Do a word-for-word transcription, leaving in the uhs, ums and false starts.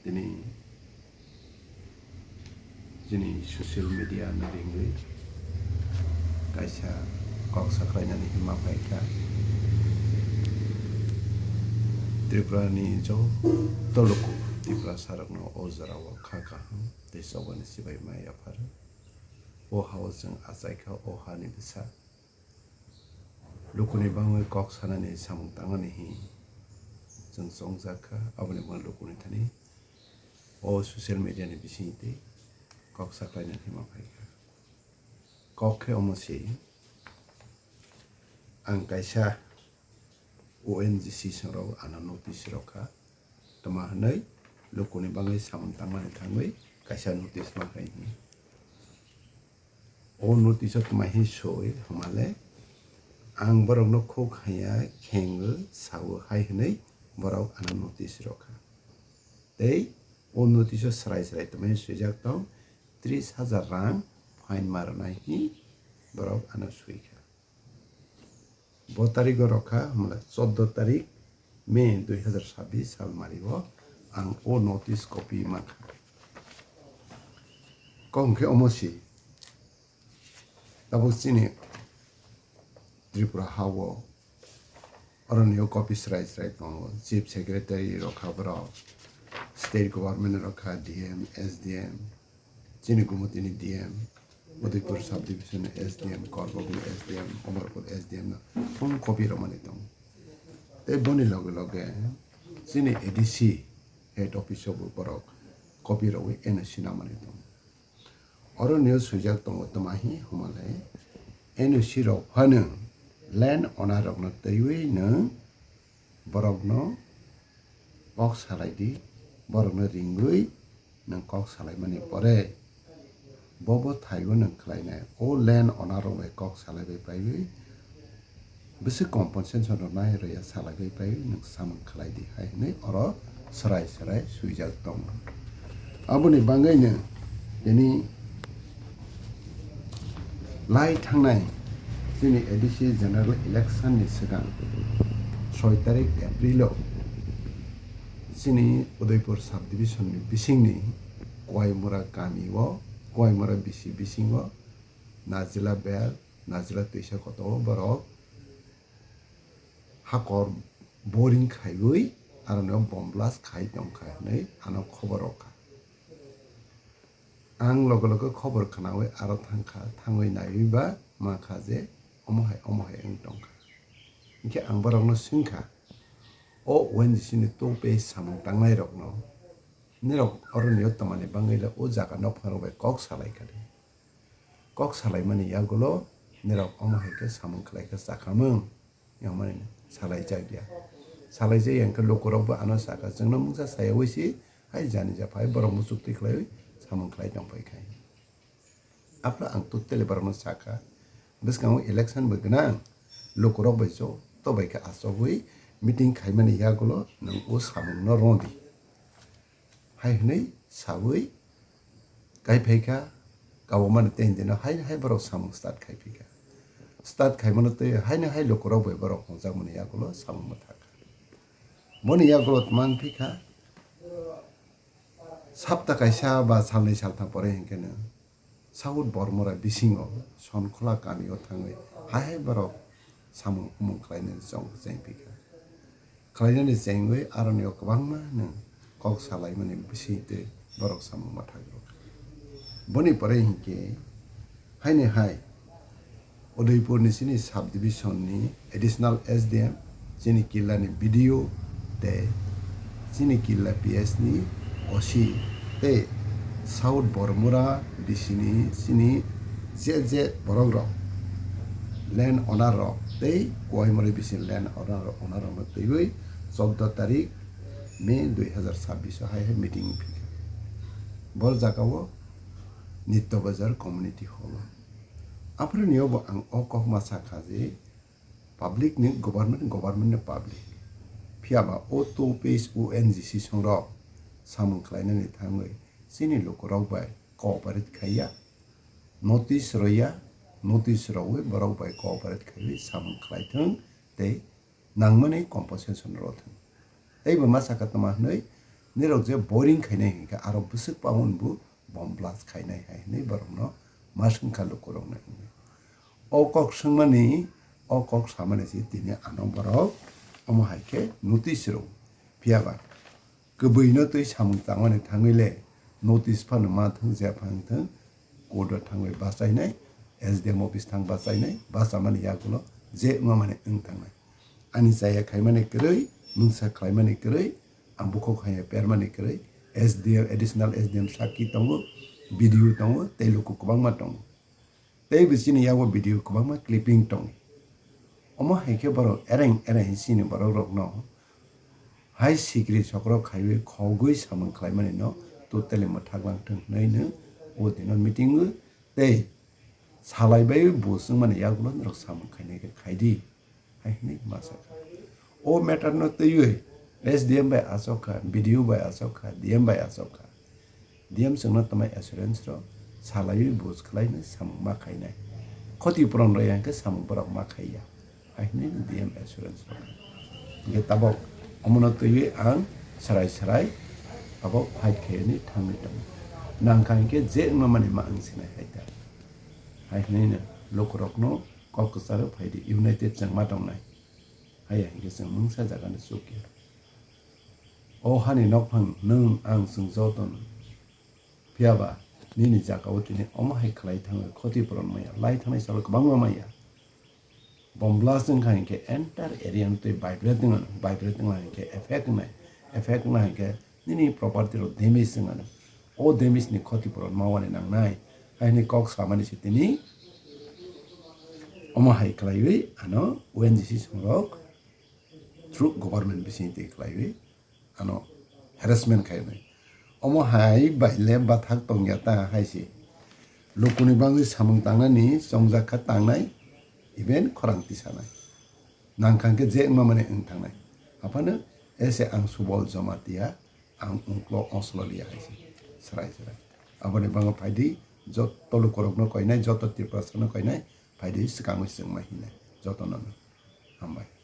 Tini chini social media ni ringwi kaisa kok saklainani hima phaikha. Tripura ni joto luku Tiprasa rokno o jora o kha kaham tei chobani chibai ma yaphar. O ha o chwng achaikha, o ha ni bwsa. Lukuni bangwi kok sanani samung tangnani hi chwng chongjak kha, aboni bagwi lukuni thani o social media ni bisingtwi kok saklainani hima phaikha. Kok khe omo se, ang kaisa O N G C songrok ano notice rokha, tma hwnwi lukuni bangwi samung tangmani thangwi kaisa notice ma hai hwnwi. O notice o tma hi soi hwnmale, ang borokno khuk haiya khengo sao hai hwnwi borok ano notice rokha. Tei o notice o srai srai tma hi swijak tong, tris hajar rang fine ma rwnai hi borok ano swi kha. Bo tarik o rokha hwnmale choddo tarik May dui hazar sabbish sal mari o ang o notice copy mankha. Kok hwnkhe omo si, tabuk chini Tripura ha o oroni o copy srai srai tongo, Chief Secretary rokha borok, State Government rokha, D M, S D M, chini Gumutini D M, Udaipur Subdivision ni S D M, Korbok ni S D M, Omorpur S D M no phone copy rwmani tongo. Tei boni loge loge chini A D C head office o bo borok copy rwui N O C namani tongo. Oro nio swijak tongo tma hi hwnmale N O C rok phano land owner rokno twiwi nwng borokno kok salai di, borokno ringwi nwng kok salaimani pore bo bo thaigo nwng khlainai. O land owner rok bai kok salai bai paiwi bwswk compensation rwnai rwya salai bai paiwi nwng samung khlai di hai hwnwi oro swrai swrai swijak tongo. Aboni bagwino tini lai thangnai chini A D C general election ni swkang soi tarik April o chini Udaipur subdivision ni bisingni Koimura kami o, Koimura bisi bisingo Najila bel, Najila twisa kotor o borok hakor boring khaiwi aroni o bomb blast khai tongkha hwnwi ano khobor rwkha. Ang loge loge khobor khnaui aro thangkha, thangwi naiwi ba mankha je omo hai omo hai wng tongkha. Hinkhe ang borokno swngkha, o O N G C ni tubui samung tangnairokno, nirok oroni o tongmani bagwi le o jaga nokphang rok bai kok salai kha de. Kok salaimani yagulo nirok omo hai khe samung khlai khe chakhamung. Yongmani salai jak ya. Salai jak ya hwnkhe lukurokbo ano saka, chwngno mungsa sayaui si hai jani ja phai borok muchuk twi khlaiwi samung khlai tong phai khai. Aphuru ang totally borokno saka, bwskango election bo gwnang, lukurok bai joto bai khe achogwi meeting khaimani yagulo nwng o samungno rw di. Hai hwnwi saui kai phai kha, kabangmani tei hwnwi hai hai borok samung start khai phi kha. Start khaimano tei haino hai lukurok bai borok hwnjakmani yagulo samung bwtha kha. Boni yagulo tma wng phi kha, sapta kaisa ba salnwi saltham pore hinkhe no South Bormura bisingo Sonkhola kamio thangwi hai hai borok samung humung khlainani chong cheng phi kha. Khlainani chengwi aroni o kwbangma nwng kok salaimani bisingtwi borok samung mwthak rw kha. Boni pore hinkhe haini hai Udaipur ni chini subdivision ni additional S D M, chini killa ni B D O tei chini killa P S ni O C tei South Bormura bisini chini je je borok rok, land owner rok tei Koimura bisini land owner, owner rok no twiwi chordo tarik May dui hazar sabbish o hai hai meeting phi kha. Bor jaga o Nitya Bazar Community Hall o. Aphuru ni obo ang o kok ma sa kha je, public ni government, government ni public. Phiya ba o two page O N G C songrok samung khlainani thangwi chini lukurok bai cooperate khaiya, notice rwya, notice rwwi borok bai cooperate khaiwi samung khlaithwng tei nangmani compensation rwthwng. Tei bo ma sakha tongma hwnwi Nirok je boring khainai hinkhe aro bwswk pawan bo bomb blast khainai hai hinwi borokno ma swngkha lukurokno hinwi. O kok swngmani, o kok samani se tini ano borok omo hai khe notice rw. Phiya ba kwbwino twi samung tangmani thangwi le notice phano ma thwng je phang thwng, court o thangwi bachainai, S D M office thang bachainai, bachamani yagulo je wngmani wng thangnai. Ani chaya khaimani kwrwi, mungsa khlaimani kwrwi, ang bukhuk hai permani kwrwi, S D M, additional S D M sakki tongo, B D O tongo, tei luku kwbangma tongo. Tei bini yago video kwbangma clipping tongo. Omo hai khe borok ereng ereng chini borok rokno hai sikri sokrok khaiwi khogwi samung khlaimani no totally mwthaklang thwng hwnwi no o dino meeting o tei salai bai bo swngmani yagulo norok samung khainai khe khaidi. Hai hwnwi ma sakha. O matter no twiwi S D M bai achok kha, B D O bai achok kha, D M bai achok kha. D M chwngno tamai assurance rw salaiwi buj khlaino samung ma khainai. Khoti puron rw yang khe samung borok ma khaiya. Hai hwnwi D M assurance rw kha. Hinkhe tabok omono twiwi ang sarai sarai tabok fight khaiyani thangwi tongo. Nangkha hinkhe je wngmani ma wng sinai hai ta. Hai hwnwi no lukurokno kok kwcharo phaidi united chwng ma tongnai. Haiya hinkhe chwng mungsa jagano chukya. O hani nokphang nwng ang chwng jotono. Phiya ba nini jagao tini omo hai khlai thangwi khoti puron maya, lai thangnai salo kwbangma maya. Bomb blast wngkha hinkhe entire area no twi vibrate wngmano, vibrate wngkha hinkhe effect wngnai, effect wngkha hinkhe nini property rok damage wngmano. O damage ni khoti puron mawani nangnai, haini kok samani se tini omo hai khlaiwi ano O N G C songrok through government bising twi khlaiwi ano harassment khainai. Omo hai bai le bathak tongya ta hai se. Lukuni bangwi samung tangnani chongjak kha tangnai, even khorang tisanai. Nangkha hinkhe je wngma mani wng thangnai. Aphano ese ang Subol Jamatia, ang ungklo ongsloliya hai se. Srai srai. Aboni bango phaidi joto lukurokno koinai, joto Tiprasano koinai, phaidi swkangwi chwngma hinai. Jotono no. Hambai.